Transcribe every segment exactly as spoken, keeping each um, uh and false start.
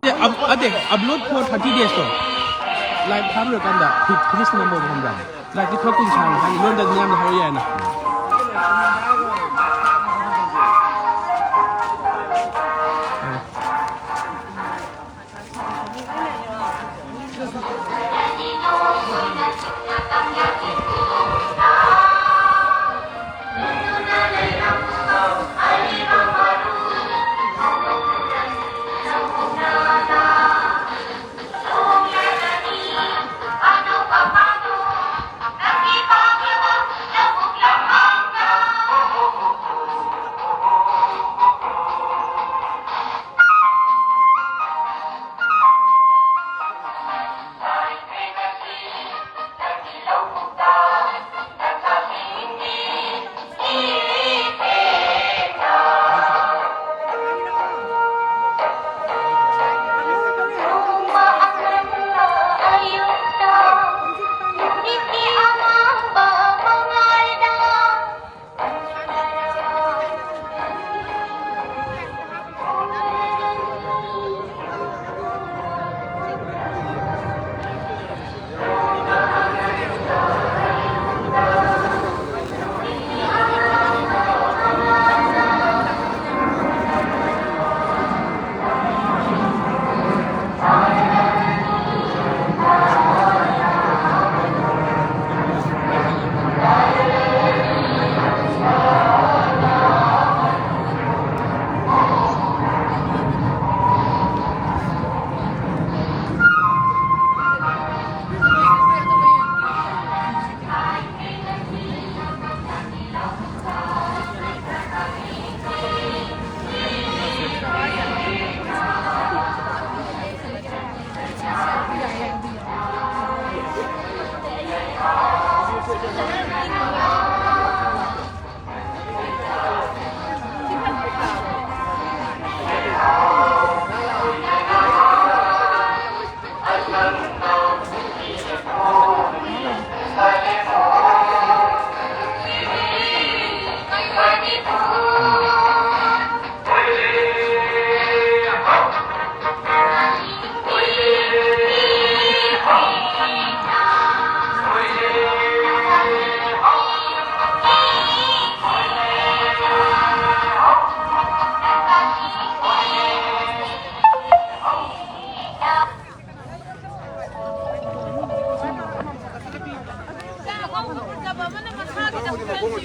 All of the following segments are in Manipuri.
ꯑꯗꯦ, ꯑꯞ-, ꯑꯗꯦ, ꯑꯞꯂꯣꯗ ꯐꯣꯔ ꯊꯥꯔꯇꯤ ꯗꯦꯖꯇꯣ ꯂꯥꯏꯚ ꯊꯥꯕ ꯂꯣꯏꯔꯀꯥꯟꯗ ꯐꯤ-, ꯐꯤꯅꯤꯁ ꯅꯝꯕ ꯈꯪꯕ꯭ꯔꯥ? ꯂꯥꯏꯚꯇꯤ ꯈꯔ ꯀꯨꯏꯅ ꯁꯥꯡꯅ ꯊꯥꯅꯤ, ꯂꯣꯟꯗ ꯃꯌꯥꯝꯗ ꯍꯥꯏꯔꯛ ꯌꯥꯏꯅ꯫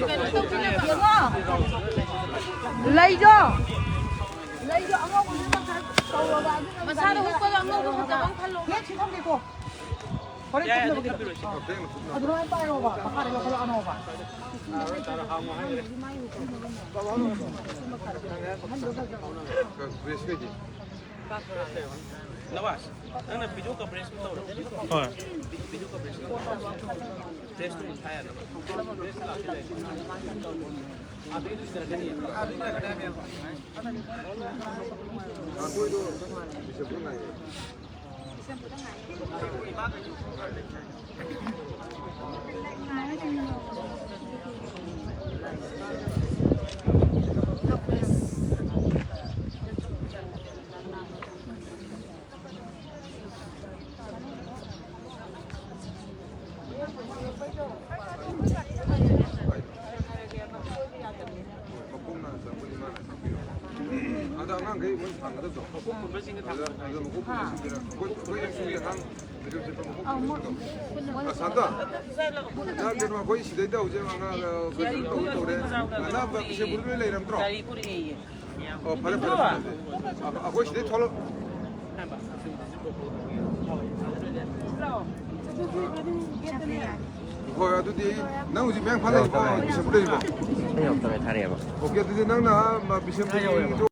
ꯌꯦꯡꯉꯣ꯫ ꯂꯩꯗꯣ꯫ ꯂꯩꯗꯣ ꯑꯉꯧꯕꯗꯨꯅ ꯈꯔ ꯇꯧꯔꯒ ꯑꯗꯨꯅ ꯃꯁꯥꯗ ꯍꯨꯛꯄꯗꯣ ꯑꯉꯧꯕ ꯐꯖꯕ ꯑꯃ ꯈꯜꯂꯣ꯫ ꯍꯦꯛ ꯁꯤ ꯊꯝꯒꯦꯀꯣ꯫ ꯍꯣꯔꯦꯟ ꯌꯥꯏ, ꯑꯗꯨ ꯊꯝꯅꯕꯒꯤꯗꯣ꯫ ꯊꯝꯕꯤꯔꯣ, ꯁꯤ ꯈꯛꯇꯪ ꯑꯃ ꯊꯝꯕꯤꯔꯣ꯫ ꯑꯗꯨꯃꯥꯏꯅ ꯄꯥꯏꯔꯣꯕ꯫ ꯃꯈꯥꯗ ꯂꯧꯈꯠꯂꯛꯑꯅꯣꯕ꯫ ꯅꯋꯥꯖ, ꯅꯪꯅ video coverage ꯇꯧꯔꯣ꯫ ꯍꯣꯏ꯫ ꯚꯤ-, video coverage ꯇꯧꯔꯣ꯫ Dress ꯇꯨ ꯊꯥ ꯌꯥꯅꯕ꯫ Dress ꯇꯨ ꯂꯥꯛꯀꯦ ꯂꯩ꯫ ꯑꯗꯨ ꯁꯤꯗꯔꯛꯀꯅꯤ꯫ ꯃꯈꯣꯡꯅ ꯆꯪꯕꯗꯤ ꯃꯥꯅ ꯆꯪꯕꯤꯔꯣ꯫ ꯑꯗ ꯑꯉꯥꯡꯈꯩ ꯃꯣꯏ ꯊꯥꯡꯒꯗꯕꯗꯣ꯫ ꯃꯈꯣꯡ ꯄꯨꯟꯕꯁꯤꯡꯒ ꯊꯥꯡꯒꯗꯕꯅꯦ꯫ ꯑꯗ ꯃꯈꯣꯡ ꯄꯨꯟꯕꯁꯤꯡꯗꯨꯅ ꯑꯩꯈꯣꯏ, ꯑꯩꯈꯣꯏ ꯑꯦꯝ ꯁꯤꯒꯤ ꯑꯉꯥꯡ ꯂꯩꯐꯝ ꯆꯠꯄ ꯃꯈꯣꯡ ꯄꯨꯟꯕꯁꯤꯡꯗꯣ꯫ ꯑ, ꯁꯥꯟꯇ, ꯅꯪ ꯀꯩꯅꯣ ꯑꯩꯈꯣꯏ ꯁꯤꯗꯩꯗ ꯍꯧꯖꯤꯛ ꯑꯉꯥꯡ, ꯑ, ꯑꯩꯈꯣꯏ ꯀꯩꯅꯣ ꯇꯧ-, ꯇꯧꯔꯦ꯫ ꯑꯅꯥꯕ ꯕꯤꯁꯦꯝꯄꯨꯔꯗ ꯂꯣꯏ ꯂꯩꯔꯝꯗ꯭ꯔꯣ? ꯒꯥꯔꯤ ꯄꯨꯔꯛꯑꯦꯌꯦ꯫ ꯑꯣ, ꯐꯔꯦ, ꯐꯔꯦ, ꯐꯔꯦ꯫ ꯑ-, ꯑꯩꯈꯣꯏ ꯁꯤꯗꯩ ꯊꯣꯛꯂꯛ-, ꯍꯣꯏ, ꯑꯗꯨꯗꯤ ꯅꯪ ꯍꯧꯖꯤꯛ ꯃꯌꯥꯡ ꯏꯝꯐꯥꯜ ꯂꯩꯔꯤꯀꯣ? ꯕꯤꯁꯦꯝꯄꯨꯔ ꯂꯩꯔꯤꯀꯣ? ꯑꯩ ꯌꯧꯔꯛꯇꯧꯔꯦ, ꯊꯥꯔꯛꯑꯦꯕ꯫ ꯑꯣꯀꯦ, ꯑꯗꯨꯗꯤ ꯅꯪꯅ, ꯃ, ꯕꯤꯁꯦꯝꯄꯨꯔꯒꯤꯗꯣ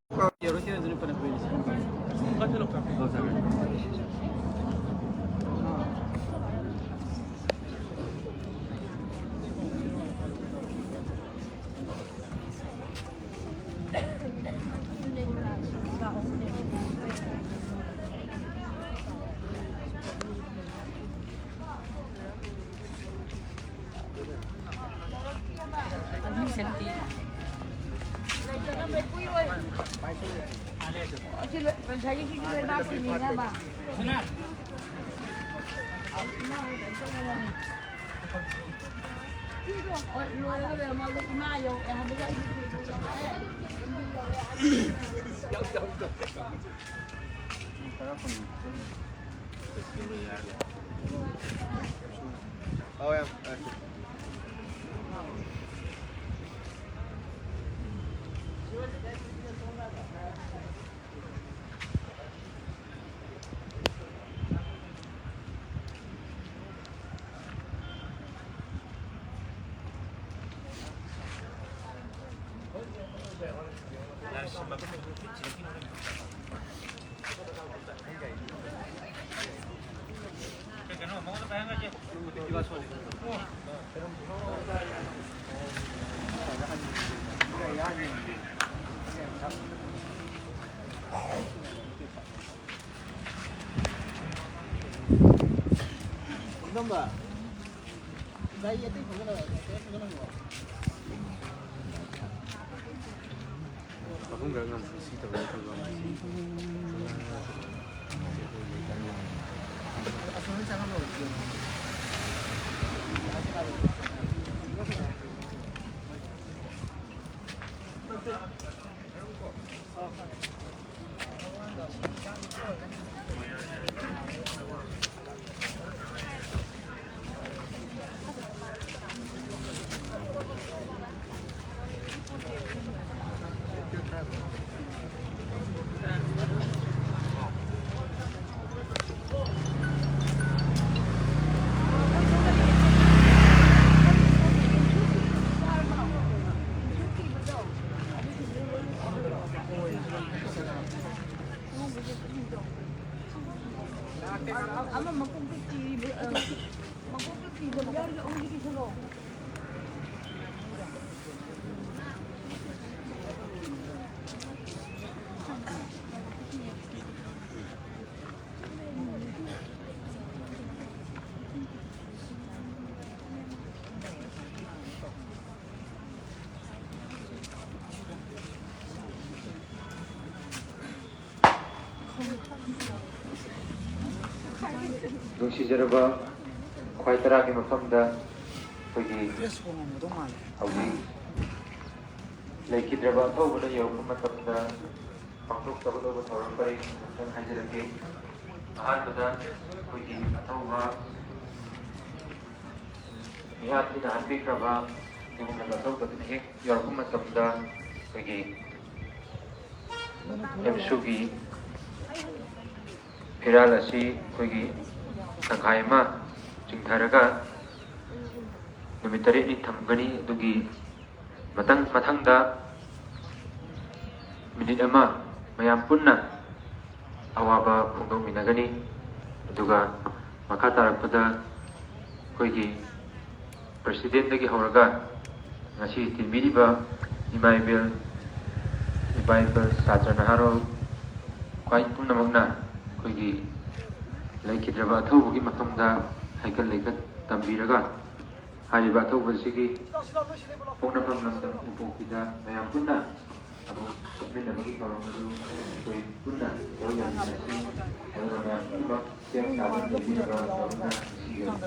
ꯅꯨꯡꯁꯤꯖꯔꯕ ꯈ꯭ꯋꯥꯏ ꯇꯔꯥꯒꯤ ꯃꯐꯝꯗ ꯑꯩꯈꯣꯏꯒꯤ ꯍꯧꯖꯤꯛ ꯂꯩꯈꯤꯗ꯭ꯔꯕ ꯑꯊꯧꯕꯅ ꯌꯧꯔꯛꯄ ꯃꯇꯝꯗ ꯄꯥꯡꯊꯣꯛꯆꯒꯗꯧꯕ ꯊꯧꯔꯝ ꯄꯔꯤꯡ ꯑꯃꯇꯪ ꯍꯥꯏꯖꯔꯛꯀꯦ꯫ ꯑꯍꯥꯟꯕꯗ ꯑꯩꯈꯣꯏꯒꯤ ꯑꯊꯧꯕ ꯃꯤꯍꯥꯠ ꯊꯤꯅ ꯍꯥꯠꯄꯤꯈ꯭ꯔꯕ ꯑꯗꯨꯒꯨꯝꯂꯕ ꯑꯊꯧꯕꯗꯨꯅ ꯍꯦꯛ ꯌꯧꯔꯛꯄ ꯃꯇꯝꯗ ꯑꯩꯈꯣꯏꯒꯤ ꯑꯦꯝꯁꯨꯒꯤ ꯐꯤꯔꯥꯜ ꯑꯁꯤ ꯑꯩꯈꯣꯏꯒꯤ ꯇꯪꯈꯥꯏ ꯑꯃ ꯆꯤꯡꯊꯔꯒ ꯅꯨꯃꯤꯠ ꯇꯔꯦꯠꯅꯤ ꯊꯝꯒꯅꯤ꯫ ꯑꯗꯨꯒꯤ ꯃꯊꯪ ꯃꯊꯪꯗ ꯃꯤꯅꯤꯠ ꯑꯃ ꯃꯌꯥꯝ ꯄꯨꯟꯅ ꯑꯋꯥꯕ ꯐꯣꯡꯗꯣꯛꯃꯤꯟꯅꯒꯅꯤ꯫ ꯑꯗꯨꯒ ꯃꯈꯥ ꯇꯥꯔꯛꯄꯗ ꯑꯩꯈꯣꯏꯒꯤ ꯄ꯭ꯔꯁꯤꯗꯦꯟꯗꯒꯤ ꯍꯧꯔꯒ ꯉꯁꯤ ꯇꯤꯟꯕꯤꯔꯤꯕ ꯏꯃꯥ ꯏꯕꯦꯜ, ꯏꯄꯥ ꯏꯄꯜ, ꯁꯥꯇ꯭ꯔ ꯅꯍꯥꯔꯣꯜ ꯈ꯭ꯋꯥꯏ ꯄꯨꯝꯅꯃꯛꯅ ꯑꯩꯈꯣꯏꯒꯤ ꯂꯩꯈꯤꯗ꯭ꯔꯕ ꯑꯊꯧꯕꯒꯤ ꯃꯐꯝꯗ ꯍꯩꯀꯠ ꯂꯩꯀꯠ ꯇꯝꯕꯤꯔꯒ ꯍꯥꯏꯔꯤꯕ ꯑꯊꯧꯕ ꯑꯁꯤꯒꯤ ꯄꯣꯛꯅꯐꯝ ꯂꯝꯗꯝ ꯎꯄꯣꯛꯄꯤꯗ ꯃꯌꯥꯝ ꯄꯨꯟꯅ ꯑꯃꯨꯛ ꯆꯠꯃꯤꯟꯅꯕꯒꯤ ꯊꯧꯔꯝ ꯑꯗꯨ ꯑꯩꯈꯣꯏ ꯄꯨꯟꯅ ꯁꯔꯨꯛ ꯌꯥꯃꯤꯟꯅꯁꯤ꯫ ꯑꯗꯨꯒ ꯃꯌꯥꯝ ꯄꯨꯝꯅꯃꯛ ꯁꯦꯝ ꯁꯥꯗꯨꯅ ꯂꯩꯕꯤꯅꯕ ꯊꯧꯔꯝꯅ ꯅꯤꯡꯁꯤꯡꯖꯔꯤ꯫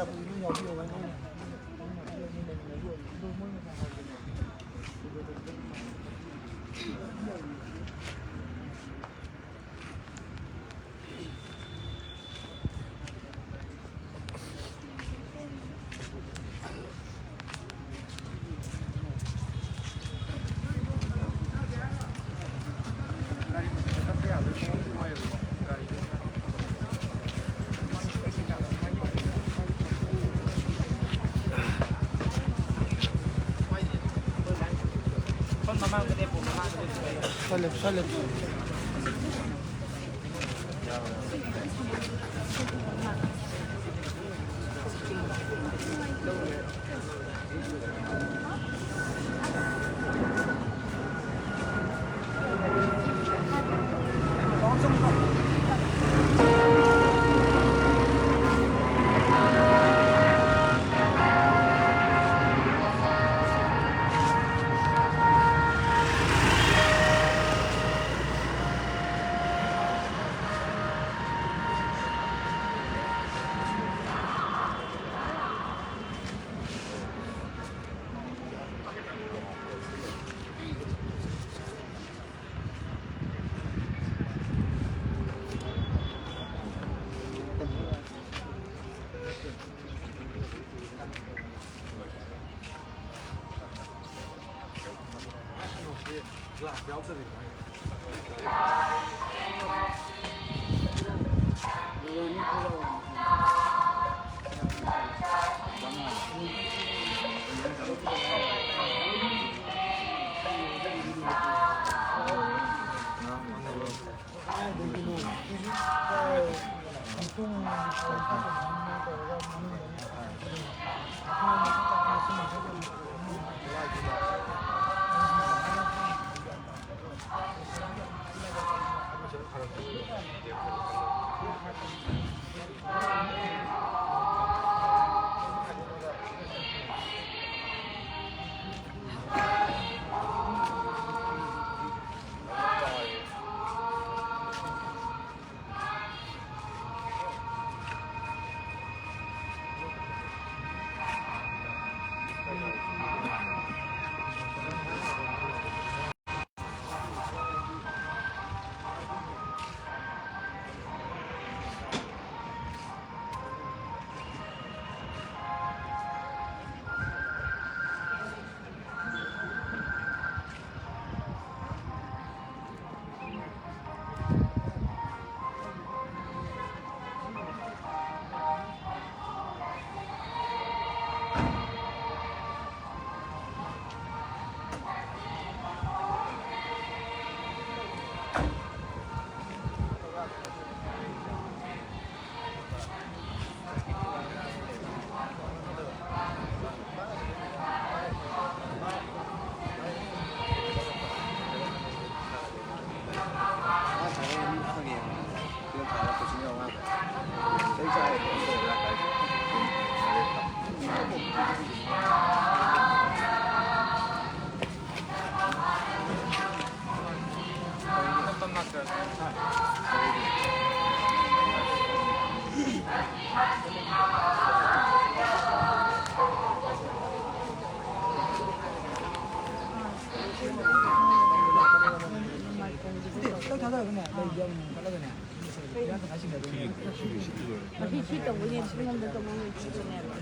ꯃꯁꯤ ꯁꯤ ꯇꯧꯕꯩꯅꯦ, ꯁꯤ ꯉꯝꯗ ꯇꯧꯕ ꯂꯩꯇ꯭ꯔꯤꯕꯅꯦꯕ꯫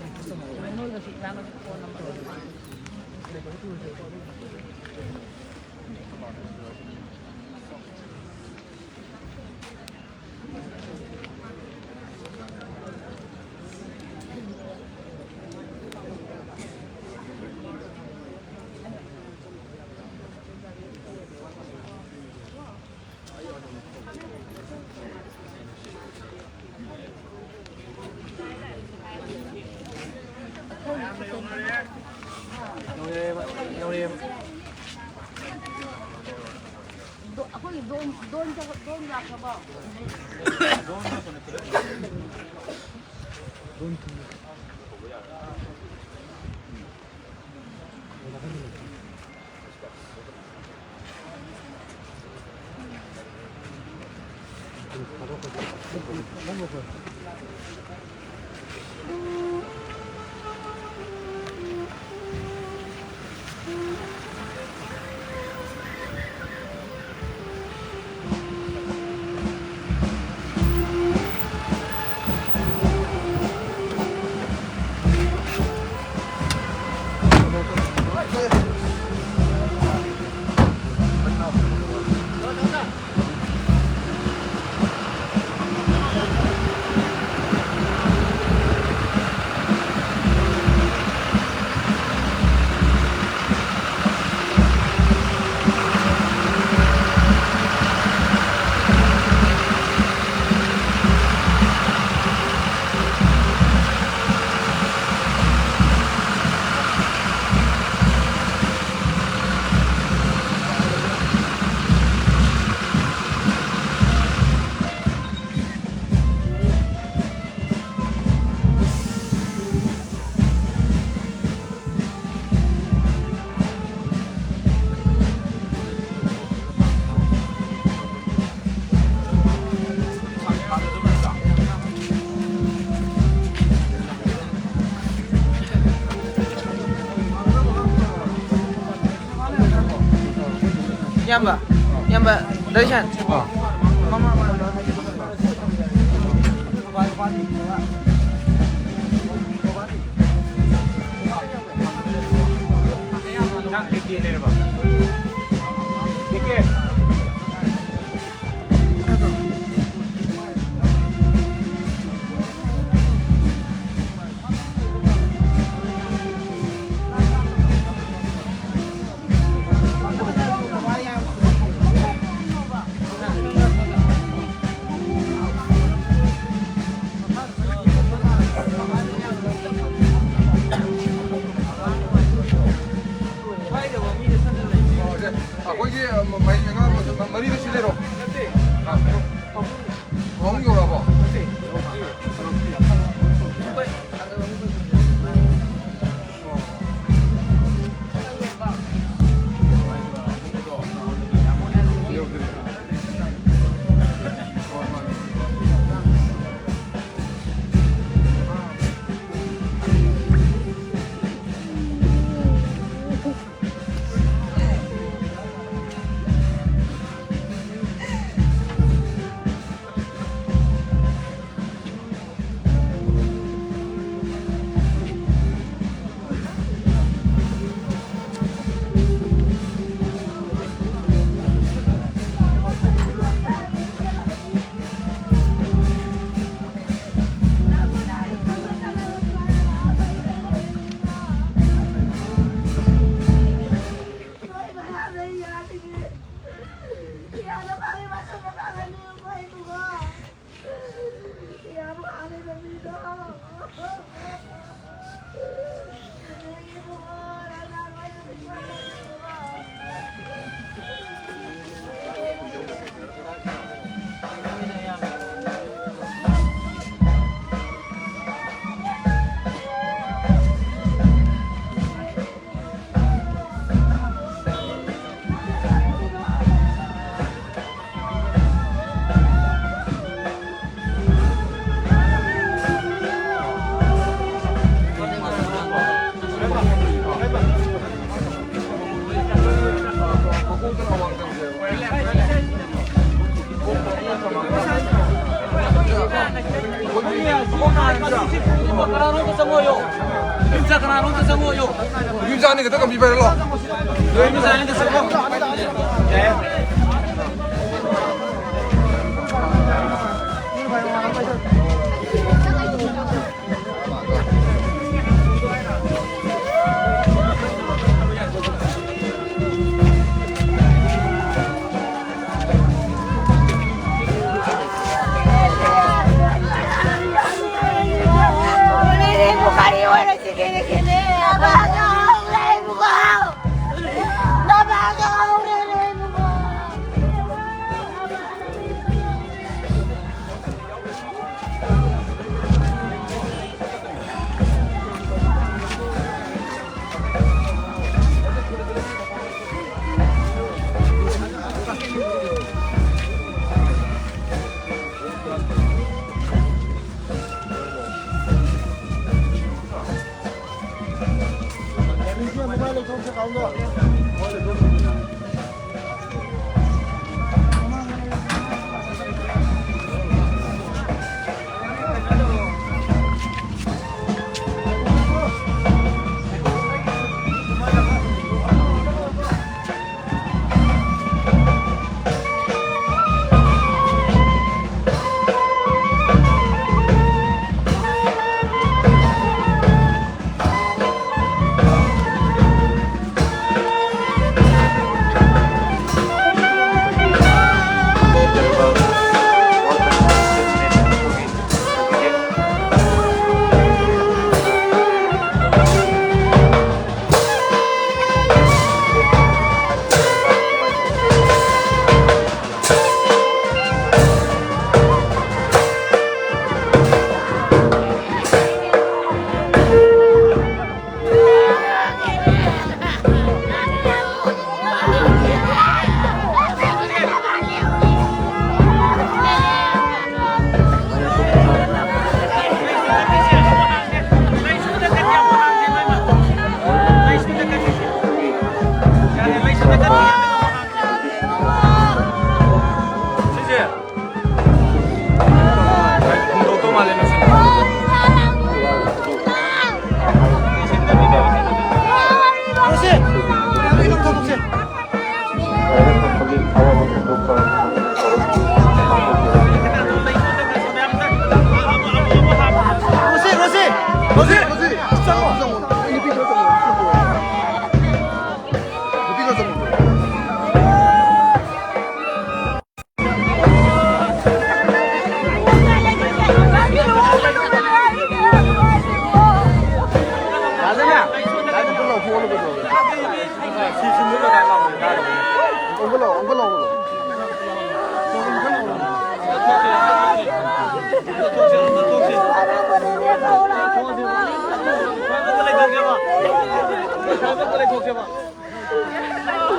ꯅꯣꯏꯒꯁꯨ ꯏꯕꯥꯅꯤꯒꯁꯨ ꯐꯣꯟ ꯅꯝꯕꯔ ꯗꯣꯟ, ꯗꯣꯟ ꯆꯠ-, ꯗꯣꯟ ꯂꯥꯛꯈ꯭ꯔꯕꯣ? ꯏꯌꯥꯝꯕ, ꯏꯌꯥꯝꯕ ꯗꯔꯁꯟ꯫ ꯑꯥ꯫ ꯃꯃꯥ, ꯃꯃꯥ꯫ ꯆꯥꯛ ꯀꯩꯀꯩ ꯂꯩꯔꯕ? ꯀꯩꯀꯩ? ꯀꯅꯥꯅꯣꯝꯇ ꯆꯪꯉꯛꯑꯣꯌꯣ꯫ ꯅꯨꯄꯤ ꯃꯆꯥ ꯀꯅꯥꯅꯣꯝꯇ ꯆꯪꯉꯛꯑꯣꯌꯣ꯫ ꯅꯨꯄꯤ ꯃꯆꯥ ꯑꯅꯤ ꯈꯛꯇ ꯀꯝꯕꯤ ꯄꯥꯏꯔꯛꯂꯣ꯫ ꯅꯨꯄꯤ ꯃꯆꯥ ꯑꯅꯤꯗ ꯆꯪꯉꯛꯑꯣ꯫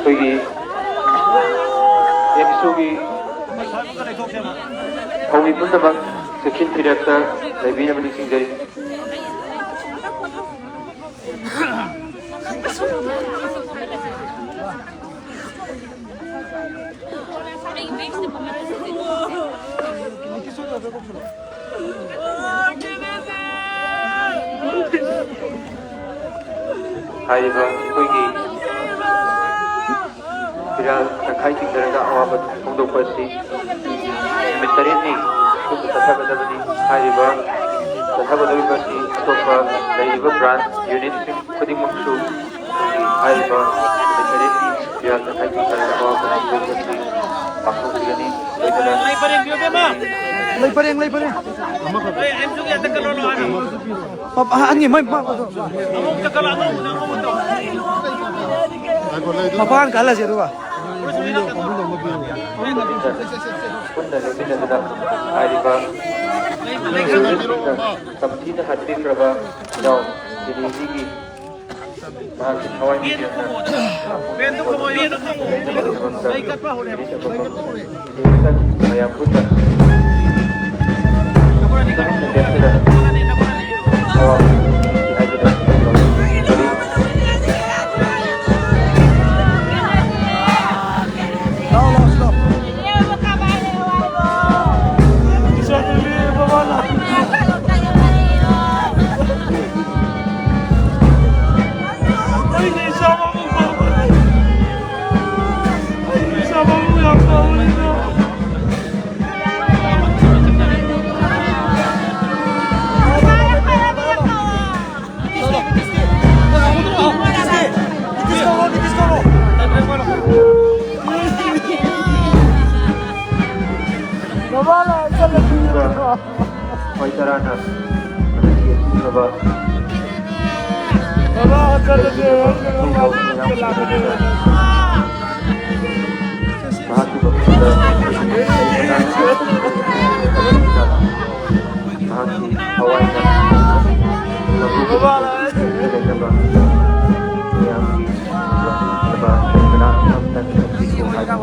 ꯑꯩꯈꯣꯏꯒꯤ ꯑꯦꯝꯁꯨꯒꯤ ꯊꯧꯃꯤ ꯄꯨꯝꯅꯃꯛ ꯆꯦꯛꯁꯤꯟ ꯐꯤꯔꯦꯞꯇ ꯂꯩꯕꯤꯅꯕ ꯅꯤꯡꯁꯤꯡꯖꯔꯤ꯫ ꯍꯥꯏꯔꯤꯕ ꯑꯩꯈꯣꯏꯒꯤ ꯐꯤꯔꯥꯜ ꯇꯪꯈꯥꯏ ꯆꯤꯡꯊꯔꯒ ꯑꯋꯥꯕ ꯐꯣꯡꯗꯣꯛꯄ ꯑꯁꯤ ꯅꯨꯃꯤꯠ ꯇꯔꯦꯠꯅꯤ ꯁꯨꯝꯅ ꯆꯠꯊꯒꯗꯕꯅꯤ꯫ ꯍꯥꯏꯔꯤꯕ ꯆꯠꯊꯒꯗꯧꯔꯤꯕ ꯑꯁꯤ ꯑꯇꯣꯞꯄ ꯂꯩꯔꯤꯕ ꯕ꯭ꯔꯥꯟꯁ ꯌꯨꯅꯤꯠꯁꯤꯡ ꯈꯨꯗꯤꯡꯃꯛꯁꯨ ꯑꯩꯈꯣꯏꯒꯤ ꯍꯥꯏꯔꯤꯕ ꯅꯨꯃꯤꯠ ꯇꯔꯦꯠꯅꯤ ꯐꯤꯔꯥꯜ ꯇꯪꯈꯥꯏ ꯆꯤꯡꯊꯔꯒ ꯑꯋꯥꯕ ꯐꯣꯡꯗꯣꯛꯄ ꯑꯁꯤ ꯄꯥꯡꯊꯣꯛꯄꯤꯒꯅꯤ꯫ ꯂꯣꯏꯅꯅ ꯂꯩ ꯄꯔꯦꯡ, ꯂꯩ ꯄꯔꯦꯡ꯫ ꯄꯞ, ꯑ, ꯑꯅꯤ, ꯃꯩ, ꯄꯞ, ꯄꯞ, ꯄꯞ꯫ ꯃꯄꯥꯟ ꯀꯜꯂꯁꯦ ꯑꯗꯨꯒ꯫ ꯄꯨꯟꯅ ꯂꯦꯞꯃꯤꯟꯅꯗꯨꯅ ꯍꯥꯏꯔꯤꯕ ꯇꯝꯊꯤꯅ ꯍꯥꯠꯄꯤꯈ꯭ꯔꯕ ꯏꯅꯥꯎ ꯗꯤꯅꯦꯖꯤꯒꯤ ꯃꯍꯥꯛꯀꯤ ꯊꯋꯥꯏ ꯃꯤꯠꯌꯦꯡꯗ ꯃꯌꯥꯝ ꯄꯨꯟꯅ ꯈ꯭ꯋꯥꯏ ꯇꯔꯥꯅ ꯃꯁꯤꯒꯤ ꯑꯁꯤꯒꯨꯝꯂꯕ ꯃꯍꯥꯛꯀꯤ ꯃꯐꯝꯗ ꯃꯍꯥꯛꯀꯤ ꯊꯋꯥꯏꯅ ꯂꯩꯅꯕ ꯃꯤꯌꯥꯝꯒꯤ ꯋꯥꯈꯜ ꯐꯅꯕ ꯂꯩꯕꯅ ꯑꯃꯝꯇꯪ ꯊꯝꯕꯤꯈꯣ ꯍꯥꯏꯕ꯫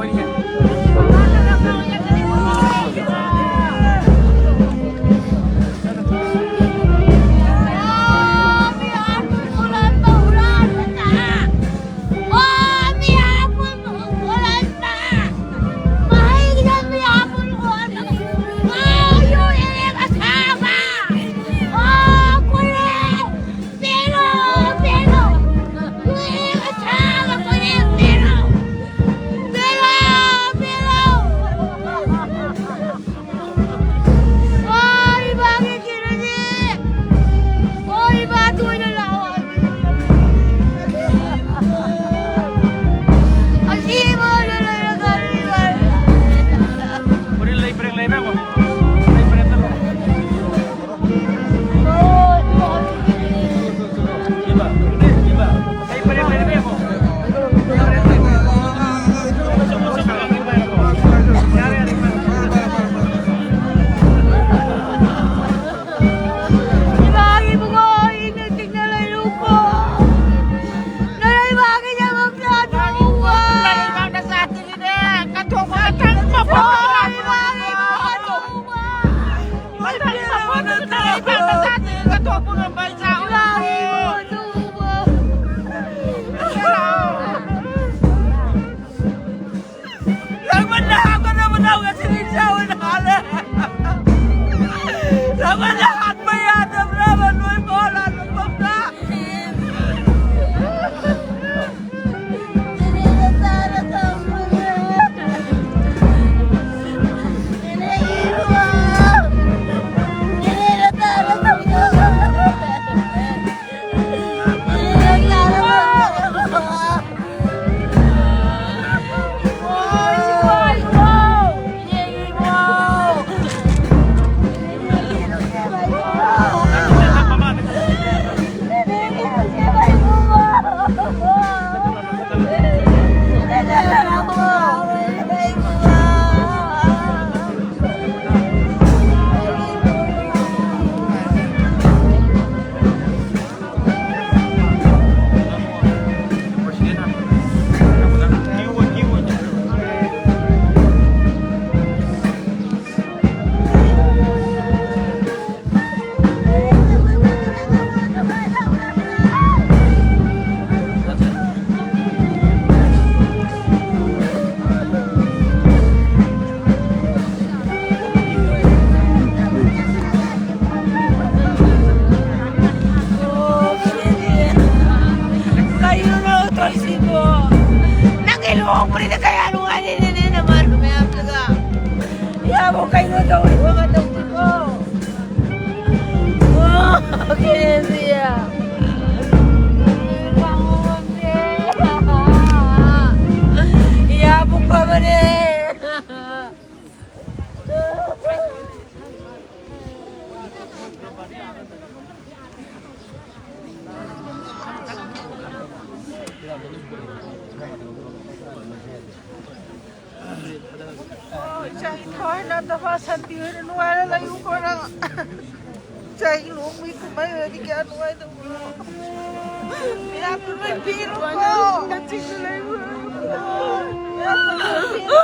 ꯏꯆꯥꯒꯤ ꯊꯋꯥꯏ ꯅꯥꯗꯕ ꯁꯥꯟꯇꯤ ꯑꯣꯏꯅ ꯅꯨꯡꯉꯥꯏꯅ ꯂꯩꯌꯨꯀꯣ ꯅꯪ꯫ ꯏꯆꯥꯒꯤ ꯂꯨꯍꯣꯡꯕꯒꯤ ꯀꯨꯝꯍꯩ ꯑꯣꯏꯔꯗꯤ ꯀꯌꯥ ꯅꯨꯡꯉꯥꯏꯗꯧꯕꯅꯣ꯫ ꯃꯌꯥꯝꯗꯣ ꯂꯣꯏ ꯄꯤꯔꯨꯀꯣ꯫ ꯅꯆꯤꯟꯗ ꯂꯩꯌꯨ꯫ ꯃꯌꯥꯝꯗꯣ ꯂꯣꯏ ꯄꯤꯔꯨꯀꯣ꯫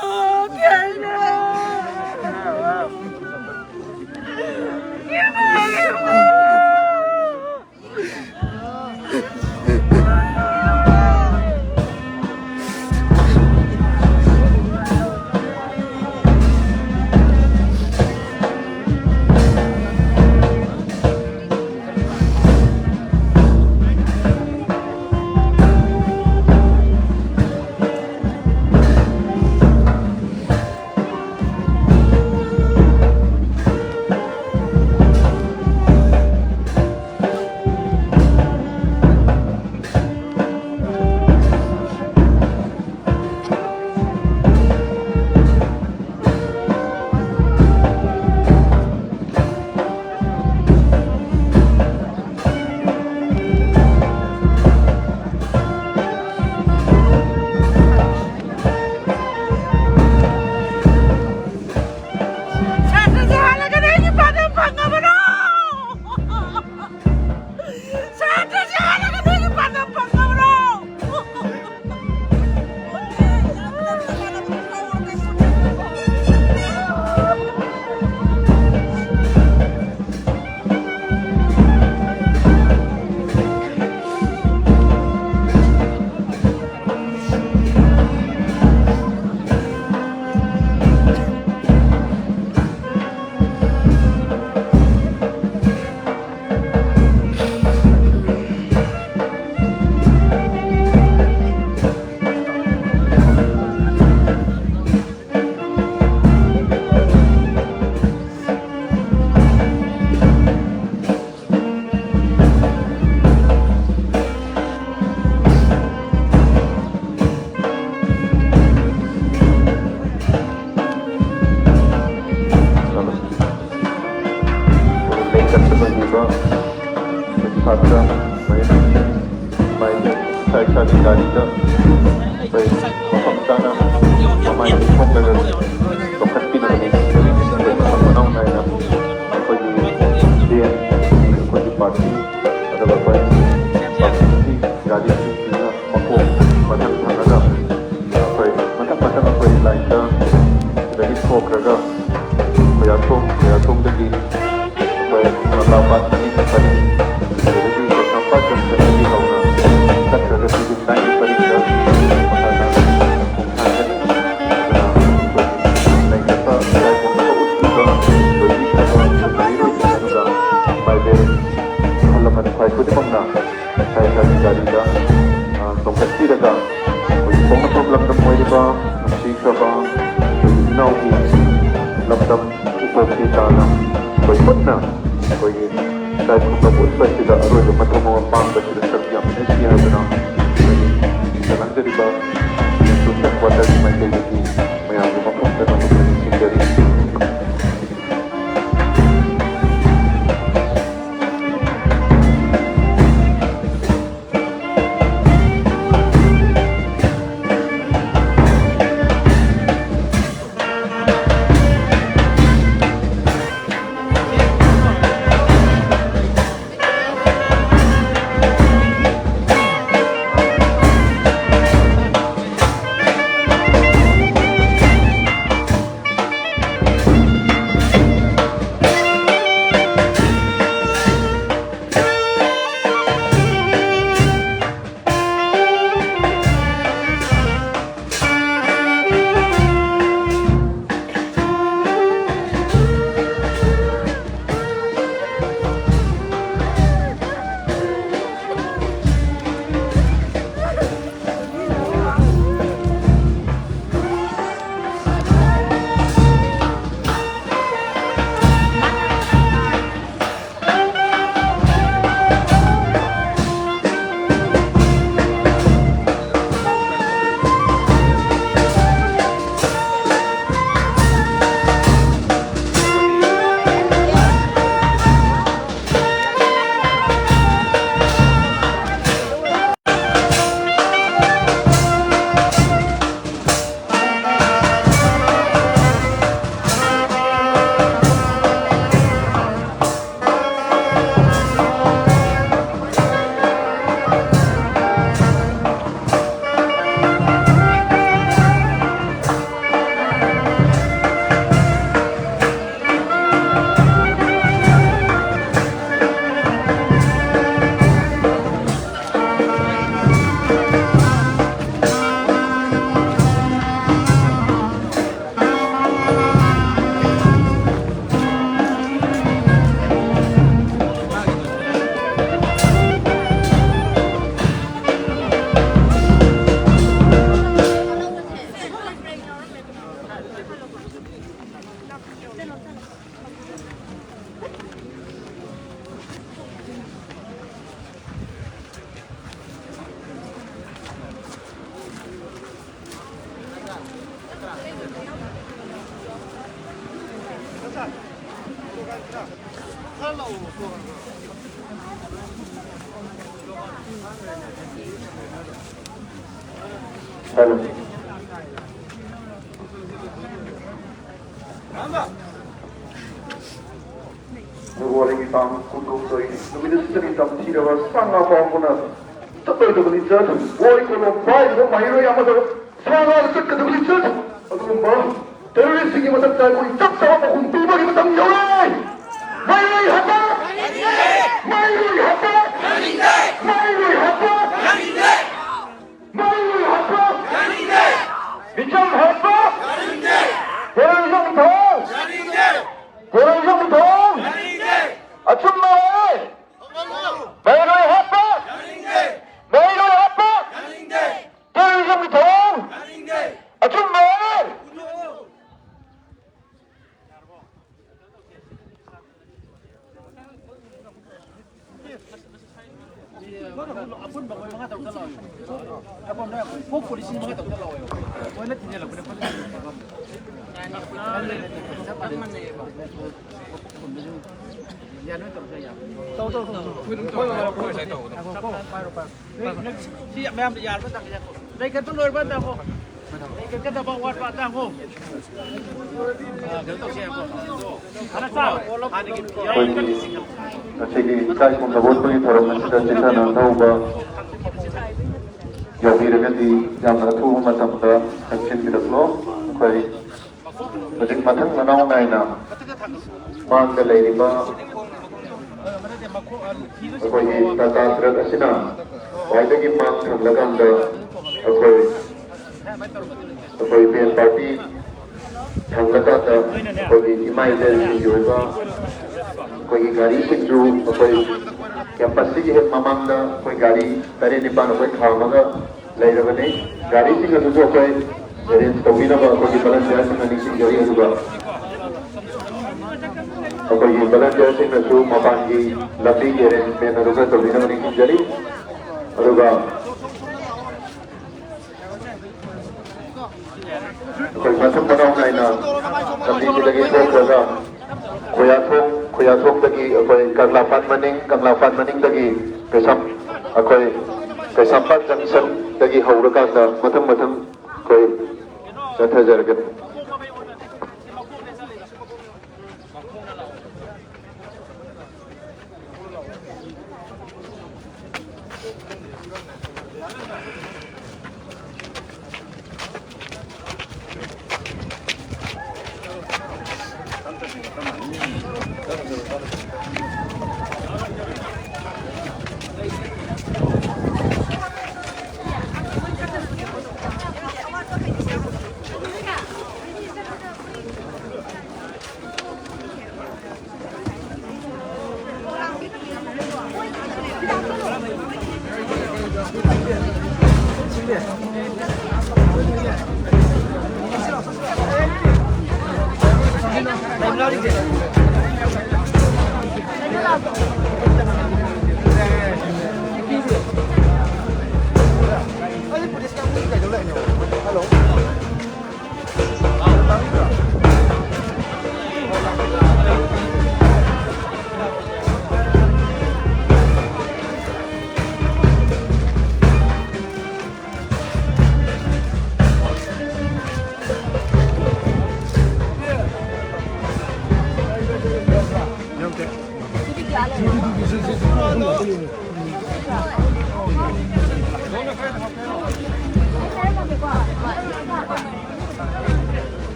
ꯁꯥꯇ꯭ꯔꯁꯦ ꯍꯥꯠꯂꯒ ꯅꯣꯏꯒꯤ ꯄꯥꯟꯗꯝ ꯐꯪꯉꯕꯔꯣ? ꯁꯥꯇ꯭ꯔꯁꯦ ꯍꯥꯠꯂꯒ ꯅꯣꯏꯒꯤ ꯄꯥꯟꯗꯝ ꯐꯪꯉꯕꯔꯣ? ꯂꯩ ꯀꯠꯄꯗ ꯎꯕ ꯑꯩꯈꯣꯏ ꯁꯥꯇ꯭ꯔ ꯃꯌꯥꯝ, ꯃꯥꯏ ꯏꯁꯥ ꯏꯁꯥꯒꯤ ꯒꯥꯔꯤꯗ ꯑꯩꯈꯣꯏ ꯃꯐꯝ ꯆꯥꯅ ꯃꯃꯥꯏ ꯂꯩꯊꯣꯛꯂꯒ ꯂꯧꯈꯠꯄꯤꯅꯕꯅꯤ꯫ ꯑꯩꯈꯣꯏ ꯃꯊꯧ ꯃꯅꯥꯎ ꯅꯥꯏꯅ ꯑꯩꯈꯣꯏꯒꯤ ꯚꯦꯟ, ꯑꯩꯈꯣꯏꯒꯤ ꯄꯥꯔꯇꯤ, ꯑꯗꯨꯒ ꯑꯩꯈꯣꯏ ꯄꯥꯔꯇꯤꯒꯤ ꯒꯥꯔꯤꯁꯤꯡꯁꯤꯅ ꯃꯈꯣꯡ ꯃꯊꯪ ꯊꯪꯅꯅ ꯑꯩꯈꯣꯏ ꯃꯊꯪ ꯃꯊꯪ ꯑꯩꯈꯣꯏ ꯂꯥꯏꯟꯗ ꯁꯤꯗꯒꯤ ꯊꯣꯛꯈ꯭ꯔꯒ ꯈꯣꯏꯔꯥꯊꯣꯡ, ꯈꯣꯏꯔꯥꯊꯣꯡꯗꯒꯤ ꯑꯩꯈꯣꯏ ꯂꯝꯂꯥꯄꯥꯠ ꯃꯅꯤꯡ ꯄꯔꯤꯡ, ꯑꯗꯒꯤ ꯀꯩꯁꯥꯝꯄꯥꯠ ꯖꯪꯁꯟꯗꯒꯤ ꯍꯧꯅ ꯆꯠꯈ꯭ꯔꯒ ꯁꯤꯒꯤ ꯂꯥꯏꯟꯒꯤ ꯄꯔꯤꯡꯗ ꯃꯈꯥ ꯇꯥꯅ ꯈꯣꯡꯊꯥꯡ ꯆꯠ-, ꯑꯗꯨꯅ ꯑꯩꯈꯣꯏꯒꯤ ꯂꯩꯈꯠꯄ ꯏꯀꯥꯏ ꯈꯨꯝꯅꯕ Hello. ꯐꯦꯕ꯭ꯔꯨꯋꯥꯔꯤꯒꯤ ꯇꯥꯡ ꯀꯨꯟꯍꯨꯝꯗꯣꯏ ꯅꯨꯃꯤꯠ ꯑꯁꯤꯗꯅꯤ ꯇꯝꯊꯤꯔꯕ ꯁꯥ ꯉꯥ ꯐꯥꯎꯕꯅ ꯆꯠꯂꯣꯏꯗꯕ ꯂꯤꯆꯠ, ꯕꯣꯏ ꯀꯣꯂꯣꯝ ꯄꯥꯏꯗꯕ ꯃꯍꯩꯔꯣꯏ ꯑꯃꯗ ꯁꯥ ꯉꯥꯗ ꯆꯠꯀꯗꯕ ꯂꯤꯆꯠ, ꯑꯗꯨꯒꯨꯝꯕ ꯇꯦꯔꯣꯔꯤꯁꯁꯤꯡꯒꯤ ꯃꯊꯛꯇ ꯑꯩꯈꯣꯏ ꯆꯞ ꯆꯥꯕ ꯄꯥꯎꯈꯨꯝ ꯄꯤꯕꯒꯤ ꯃꯇꯝ ꯌꯧꯔꯦ꯫ ꯃꯍꯩꯔꯣꯏ ꯍꯥꯠꯄ! ꯃꯍꯩꯔꯣꯏ ꯍꯥꯠꯄ! ꯃꯍꯩꯔꯣꯏ ꯍꯥꯠꯄ! ꯃꯍꯩꯔꯣꯏ ꯍꯥꯠꯄ! ꯃꯤꯆꯝ ꯍꯥꯠꯄ! ꯇꯦꯔꯣꯔꯤꯖꯝꯒꯤ ꯊꯧꯑꯣꯡ! ꯇꯦꯔꯣꯔꯤꯖꯝꯒꯤ ꯊꯧꯑꯣꯡ! ꯑꯆꯨꯝꯕ ꯋꯥꯔꯦ! ꯃꯍꯩꯔꯣꯏ ꯍꯥꯠꯄ! ꯃꯍꯩꯔꯣꯏ ꯍꯥꯠꯄ! ꯇꯦꯔꯣꯔꯤꯖꯝꯒꯤ ꯊꯧꯑꯣꯡ! ꯑꯆꯨꯝꯕ ꯋꯥꯔꯦ! ꯁꯤ ꯃꯌꯥꯝꯗ ꯌꯥꯔꯕ ꯇꯥꯡ ꯀꯌꯥ? ꯂꯩꯈꯠꯄ ꯂꯣꯏꯔꯕ ꯇꯥꯡ ꯀꯣ? ꯂꯩꯈꯠꯀꯗꯕ ꯋꯥꯠꯄ ꯇꯥꯡ ꯀꯣ? ꯑꯥ, ꯀꯩꯅꯣ ꯇꯧꯁꯦ ꯍꯥꯏꯀꯣ? ꯍꯥꯟꯅ ꯆꯥꯎ꯫ ꯍꯥꯟꯅꯒꯤ ꯑꯩꯈꯣꯏꯒꯤ ꯉꯁꯤꯒꯤ ꯏꯀꯥꯏ ꯈꯨꯝꯅꯕ ꯎꯠꯄꯒꯤ ꯊꯧꯔꯝ ꯑꯁꯤꯗ ꯆꯤꯟꯊꯅ ꯑꯅꯧꯕ ꯌꯥꯎꯕꯤꯔꯒꯗꯤ ꯌꯥꯝꯅ ꯑꯊꯨꯕ ꯃꯇꯝꯗ ꯆꯪꯁꯤꯟꯕꯤꯔꯛꯂꯣ꯫ ꯑꯩꯈꯣꯏ ꯍꯧꯖꯤꯛ ꯃꯊꯪ ꯃꯅꯥꯎ ꯅꯥꯏꯅ ꯃꯥꯡꯗ ꯂꯩꯔꯤꯕ ꯑꯩꯈꯣꯏꯒꯤ ꯇꯥꯇꯥ ꯇ꯭ꯔꯛ ꯑꯁꯤꯅ ꯈ꯭ꯋꯥꯏꯗꯒꯤ ꯃꯥꯡ ꯊꯪꯂꯀꯥꯟꯗ ꯑꯩꯈꯣꯏ ꯑꯩꯈꯣꯏ ꯚꯦꯟ ꯄꯥꯔꯇꯤ ꯊꯪꯂꯀꯥꯟꯗ ꯑꯩꯈꯣꯏꯒꯤ ꯏꯃꯥ ꯏꯕꯦꯜꯁꯤꯡꯒꯤ ꯑꯣꯏꯕ ꯑꯩꯈꯣꯏꯒꯤ ꯒꯥꯔꯤꯁꯤꯡꯁꯨ ꯑꯩꯈꯣꯏ ꯀꯦꯝꯄꯁꯁꯤꯒꯤ ꯍꯦꯛ ꯃꯃꯥꯡꯗ ꯑꯩꯈꯣꯏ ꯒꯥꯔꯤ ꯇꯔꯦꯠ ꯅꯤꯄꯥꯜ ꯑꯩꯈꯣꯏ ꯈꯥꯝꯃꯒ ꯂꯩꯔꯕꯅꯤ꯫ ꯒꯥꯔꯤꯁꯤꯡ ꯑꯗꯨꯁꯨ ꯑꯩꯈꯣꯏ ꯑꯦꯔꯦꯟꯖ ꯇꯧꯕꯤꯅꯕ ꯑꯩꯈꯣꯏꯒꯤ ꯚꯂꯟꯇꯤꯌꯔꯁꯤꯡꯅ ꯅꯤꯡꯁꯤꯡꯖꯔꯤ꯫ ꯑꯗꯨꯒ ꯑꯩꯈꯣꯏꯒꯤ ꯚꯂꯟꯇꯤꯌꯔꯁꯤꯡꯅꯁꯨ ꯃꯄꯥꯟꯒꯤ ꯂꯝꯕꯤꯒꯤ ꯑꯦꯔꯦꯟꯖꯃꯦꯟ ꯑꯗꯨ ꯈꯔ ꯇꯧꯕꯤꯅꯕ ꯅꯤꯡꯁꯤꯡꯖꯔꯤ꯫ ꯑꯗꯨꯒ ꯑꯩꯈꯣꯏ ꯃꯊꯪ ꯃꯅꯥꯎ ꯅꯥꯏꯅ ꯂꯝꯕꯤꯁꯤꯗꯒꯤ ꯊꯣꯛꯈ꯭ꯔꯒ ꯈꯣꯌꯥꯊꯣꯡ ꯈꯨꯌꯥꯊꯣꯡꯗꯒꯤ ꯑꯩꯈꯣꯏ ꯀꯪꯂꯥ ꯄꯥꯠ ꯃꯅꯤꯡ, ꯀꯪꯂꯥ ꯄꯥꯠ ꯃꯅꯤꯡꯗꯒꯤ ꯀꯩꯁꯥꯝ-, ꯑꯩꯈꯣꯏ ꯀꯩꯁꯥꯝꯄꯥꯠ ꯖꯪꯁꯟꯗꯒꯤ ꯍꯧꯔꯀꯥꯟꯗ ꯃꯊꯪ ꯃꯊꯪ ꯑꯩꯈꯣꯏ ꯆꯠꯊꯖꯔꯛꯀꯅꯤ꯫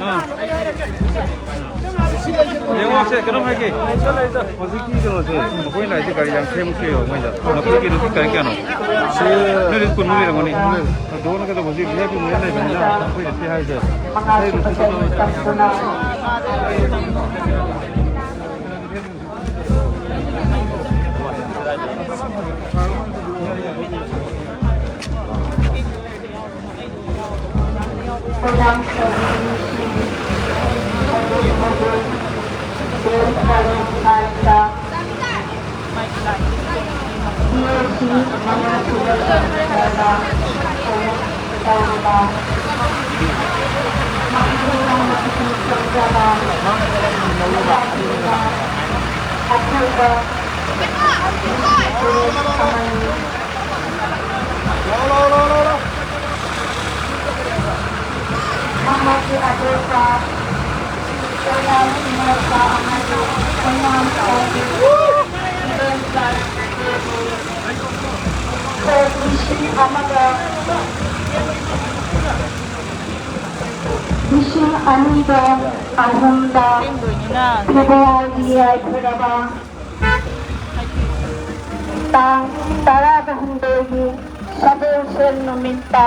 ꯑꯥ꯫ ꯌꯦꯡꯉꯣꯁꯦ, ꯀꯩꯅꯣꯝ ꯍꯥꯏꯒꯦ꯫ ꯍꯧꯖꯤꯛꯀꯤ ꯀꯩꯅꯣꯁꯦ, ꯃꯈꯣꯏ ꯂꯥꯛꯏꯁꯦ ꯒꯥꯔꯤ ꯌꯥꯡꯈꯩꯃꯨꯛ ꯁꯨꯏꯌꯦꯕ ꯃꯣꯏꯗ꯫ ꯃꯈꯣꯏꯒꯤ ꯀꯩꯅꯣꯁꯦ ꯒꯥꯔꯤ ꯀꯌꯥꯅꯣ? ꯁꯤ ꯅꯣꯏꯗꯤ ꯀꯨꯟꯃꯨꯛ ꯂꯩꯔꯝꯒꯅꯤ꯫ ꯑꯗꯣ ꯅꯪ ꯀꯩꯗꯧꯕ ꯍꯧꯖꯤꯛ ꯚꯤ ꯑꯥꯏ ꯄꯤ ꯃꯣꯏ ꯂꯩꯕꯅꯤꯅ ꯑꯩꯈꯣꯏꯗ ꯁꯤ ꯍꯥꯏꯁꯦ꯫ ꯑꯊꯧꯕ ꯑꯃꯅꯤ꯫ ꯃꯍꯥꯛꯀꯤ ꯑꯇꯣꯞꯄ ꯄꯣꯠꯂꯝ ꯏꯃꯣꯠꯄ ꯑꯃꯗꯤ ꯄꯣꯠꯂꯝ ꯈꯔꯒꯤ ꯏꯔꯣꯟꯕ ꯁꯣꯛ ꯂꯤꯁꯤꯡ ꯑꯃꯒ ꯂꯤꯁꯤꯡ ꯑꯅꯤꯒ ꯑꯍꯨꯝꯗ ꯐꯦꯕ꯭ꯔꯨꯋꯥꯔꯤ ꯌꯥꯏꯐꯔꯕ ꯇꯥꯡ ꯇꯔꯥꯒ ꯍꯨꯝꯗꯣꯏꯒꯤ ꯁꯒꯣꯜꯁꯦꯜ ꯅꯨꯃꯤꯠꯇ